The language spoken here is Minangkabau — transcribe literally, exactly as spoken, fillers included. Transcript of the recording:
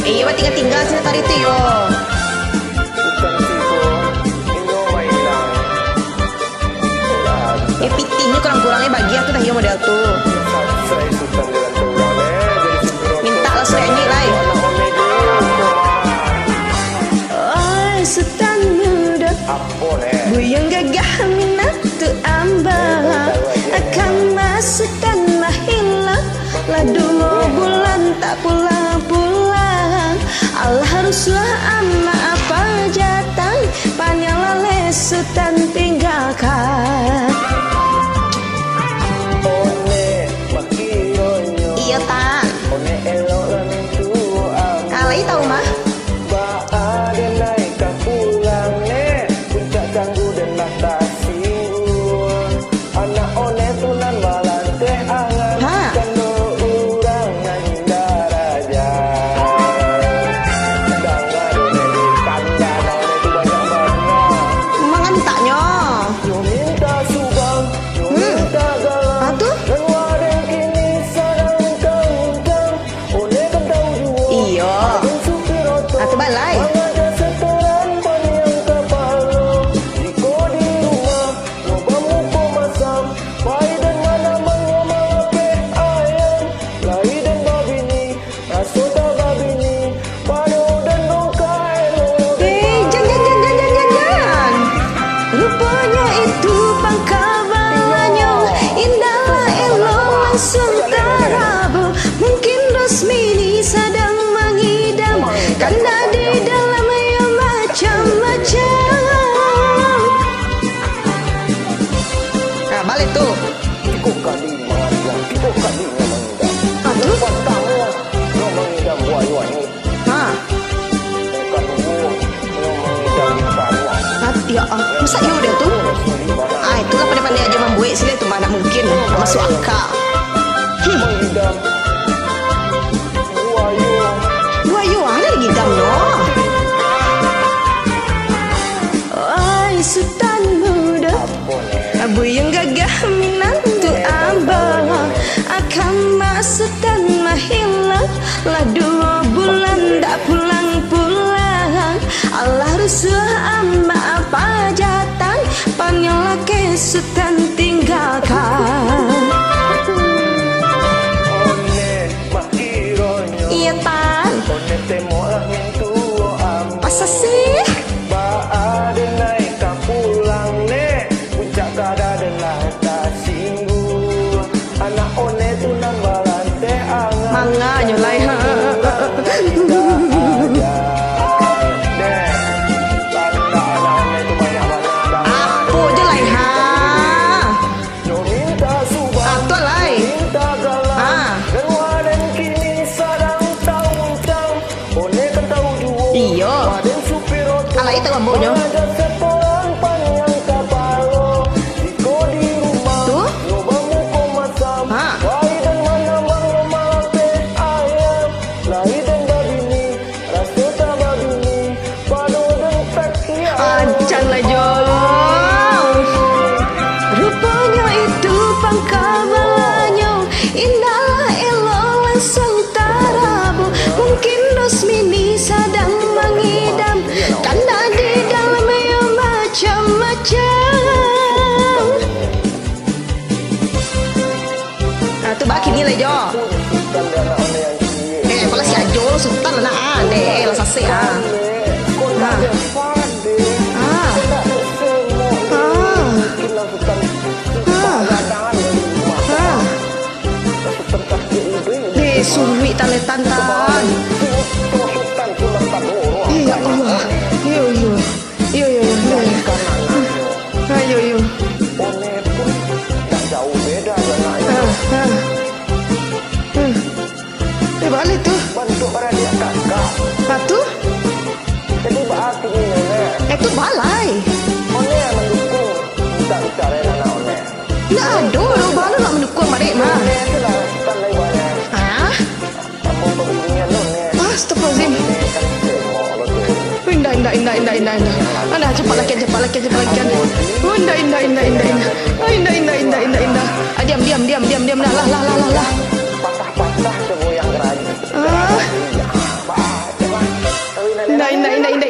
Iyo, batingga-tingga sini tadi tu yo. Bukan tibo, inyo mainang. Eh, pitingnyo kurang-kurang, eh, bagian tu dah iyo model tu. Mintak lah sudah ni, lai. Oi, Sutan Mudo. Apo, Nek? Buyuang gagah minantu ambo. Akan masukan mahilang. Lah duo bulan tak pulang-pulang. Alah rusuah amak apa jatang. Paniang laleh Sutan tinggakan. Onek, makironyo. Iyo, Tan. Onek elok lah mintuo ambo. Alai tahu mah. Baa den lai ka pulang, Nek? Puncak canggu den lah tasingguang. Anak Onek tu nan balanteh angan, ha. Kando urang nan indak raja. Danga den, Nek, di tanda anak Onek tu banyak bana. Mangantaknyo. Nyo minta subang, nyo, hmm, minta galang. Ah, tu? Nan waden kini sadang tantang. Iyo. Ah, tu balai. Eh, jan, jan, jan. Ruponyo itu pangkabalanyo, indahlah elok langsuang tarabo. Mungkin Rosmini sadang mangidam, kanda di dalam yo macam-macam. Ah, baliak tu. Tigo kali mangidam, tigo kali nyo mangidam. Ah, tu? Nan partamo, nyo mangidam buayo anyuik. Ha. Nan kaduo, nyo mangidam bintang. Ha, ya, ah. Masa iyo dia tu? Ah, itulah pandai-pandai aja mambuek sini tu, mana mungkin. Tak masuk akal. Hmm. Mangidam buayo. Buayo, ada digidam, no? Oi, Sutan Mudo. Apo, Nek? Buyuang gagah minantu ambo, akan masukan mahilang. Lah duo bulan dak pulang-pulang. Alah rusuah amak apa jatang, paniang laleh Sutan tinggakan. Onek, makironyo. Iyo, Tan. Onek temoklah mintuo ambo. Masa sih? Baa den lai ka pulang, Nek? Puncak kada den lah tasingguang. Anak Onek tu nan balanteh angan. Manganyo lai, ha. Nek, tanda anak Onek tu banyak bana. Apo je lai, ha? Nyo minta subang, ah, tu alai. Nyo minta galang. Ah. Dan waden kini sadang tauncang. Onek kan tahu juo. Iyo. Waden supir oto. Alai tahu ambo nyo. Mangaja setorang paniang kapalo. Jiko di rumah, tu? Nyo bamuko masam. Ha. Lai den manambang, nyo malapeh ayam. Lai den babini, raso tababini. Acan lah jo. Ruponyo itu pangkabalanyo, indahlah elok langsuang tarabo. Mungkin Rosmini sadang mangidam, kanda di dalam yo macam-macam. Ah, tu baa kini lai jo. Eh, apalah si Ajo, Sutan lah nak, ah. Deh, eh, lah sasek, ah. Ah. Ah. Ah. Ah. Eh, suruik taletan, Tan. Eh, ya Allah. Yo, yo. Iyo, iyo, iyo, iyo. Ah, iyo, iyo. Onek pun tak jauh beda jo anaknyo. Ah, ah. Hmm. Eh, baa lai tu? Bantuak baradiak kakak. Ah, tu? Jadi, baa kini, Nek? Eh, tu baa lai. Onek mandukuang mintak bicaro anak Onek. Ndak ado doh, baa lai nak mandukuang barek mah. Onek tu lah, kan lai banyak. Ah? Astagfirullahalazim. Indah, indah, indah, indah, indah, indah. Indah, cepat lakian, cepat lakian, cepat lakian. Oh, indah, indah, indah, indah, indah. Oh, indah, indah, indah, indah, indah. Ah, diam, diam, diam, diam, diam. Lah, lah, lah, lah, lah, lah. Patah-patah segoyang geraji. Ah. Geraji, ah, bah. Indak, indak, indak, indak.